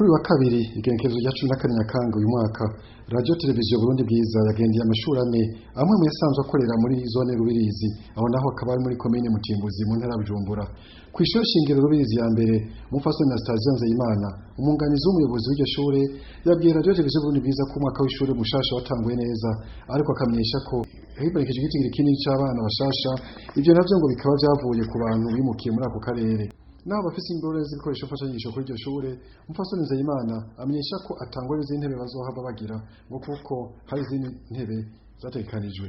Kuri wa kabiri, igenekerezo rya 14 Nyakanga uyu mwaka, Radio Televiziyo Burundi Bwiza yagendeye amashuri ane amwe mu yasanzwe akorera muri zone Rubirizi, aho naho akaba ari muri komine Mutimbuzi mu ntara ya Bujumbura. Ku ishure shingiro Rubirizi ya mbere, umupfasoni Anastasia Nzeyimana, umwunganizi w'umuyobozi w'iryo shure, yabwiye Radio Televiziyo Burundi Bwiza ko umwaka w'ishure mushasha watanguye neza, ariko akamenyesha ko hibonekeje igitigiri kinini c'abana bashasha. Ivyo navyo ngo bikaba vyavuye ku bantu bimukiye muri ako karere. Naho bafise ingorane z'ibikoresho mfashanyigisho kuri iryo shure, umupfasoni Nzeyimana amenyesha ko atangwa n'izindi ntebe bazohava bagira, ngo kuko hari izindi ntebe zategekanijwe.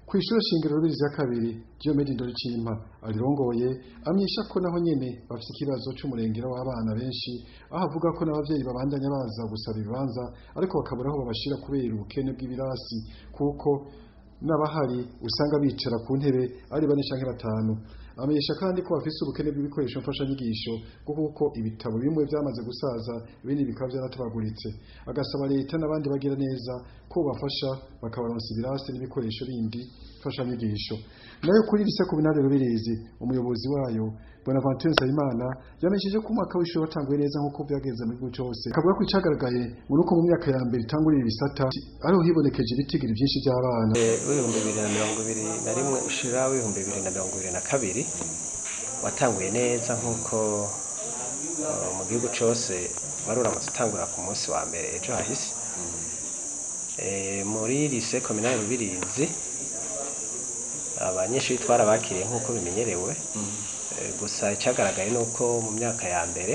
Kw'ishure shingiro Rubirizi ya kabiri, Diomede Ndoricimpa arirongoye amenyesha ko naho nyene bafise ikibazo c'umurengera w'abana benshi, aho avuga ko n'abavyeyi babandanya baza gusaba ibibanza ariko bakabura aho babashira kubera ubukene bw'ibirasi, kuko n'abahari usanga bicara ku ntebe ari bane canke batanu. Amenyesha kandi ko bafise ubukene bw'ibikoresho mfashanyigisho, kuko ibitabo bimwe vyamaze gusaza, ibindi bikaba vyaratabaguritse. Agasaba leta n'abandi bagira neza ko bafasha bakabaronsa ibirasi n'ibikoresho bindi mfashanyigisho. Nayo kuri lycée communale Rubirizi, umuyobozi wayo Bonaventure Nsabimana yamenyesheje ko umwaka w'ishure watanguye neza nk'uko vyagenze mu gihugu cose. Akavuga ko icagaragaye ngo nuko mu myaka ya mbere itangurira ibisata ariho hibonekeje ibitigiri vyinshi vy'abana. 2021 ushira 2022 watanguye neza nk'uko mu gihugu cose wari uramutse utangura ku munsi wa mbere ejo hahise. Muri lycée communale Rubirizi abanyeshuri twarabakiriye nk'uko bimenyerewe. Gusa icagaragaye nuko mu myaka ya mbere,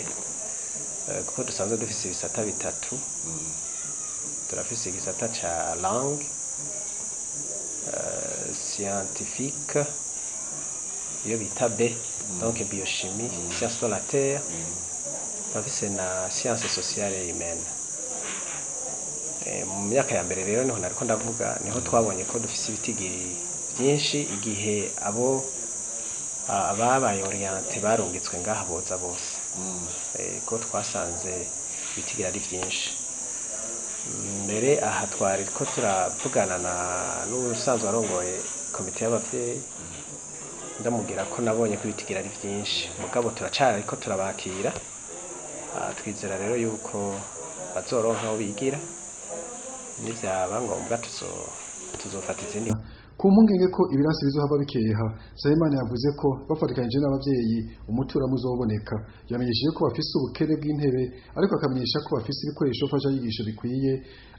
kuko dusanzwe dufise ibisata bitatu, turafise igisata ca langue scientifique, iyo bita B, donc biochimie, science de la terre, turafise na science sociale et humaine. Mu myaka ya mbere rero niho nariko ndavuga, niho twabonye ko dufise ibitigiri vyinshi igihe abo ababaye orientés barungitswe ngaha boza bose, ko twasanze ibitigiri ari vyinshi. Mbere aha twari ko turavugana na n'ubusanzwe arongoye komite y'abavyeyi, ndamubwira ko nabonye ko ibitigiri ari vyinshi, mugabo turacari ariko turabakira. Twizera rero yuko bazoronka aho bigira, nivyaba ngombwa tuzofata izindi. Ku mpungenge ko ibirasi bizohava bikeha, Nsabimana yavuze ko bafatikanije n'abavyeyi umuturamo uzoboneka. Yamenyesheje ko bafise ubukene bw'intebe, ariko akamenyesha ko bafise ibikoresho mfashanyigisho bikwiye,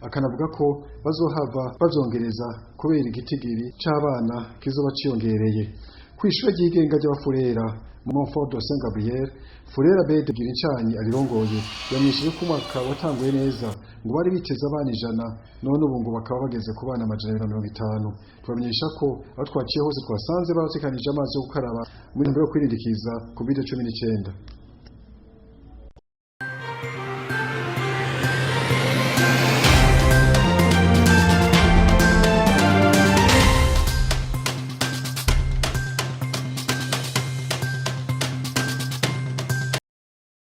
akanavuga ko bazohava bavyongereza kubera igitigiri c'abana kizoba ciyongereye. Kw'ishure ryigenga ry'abafurera Montfort de Saint Gabriel, Furera Bede Girincanyi arirongoye yamenyesheje ko umwaka watanguye neza, ngo bari biteze abana 100, none ubu ngo bakaba bageze ku bana 250. Tubamenyesha ko aho twaciye hose twasanze baratekanije amazi yo gukaraba muri ntumbero yo kwirindikiza COVID-19.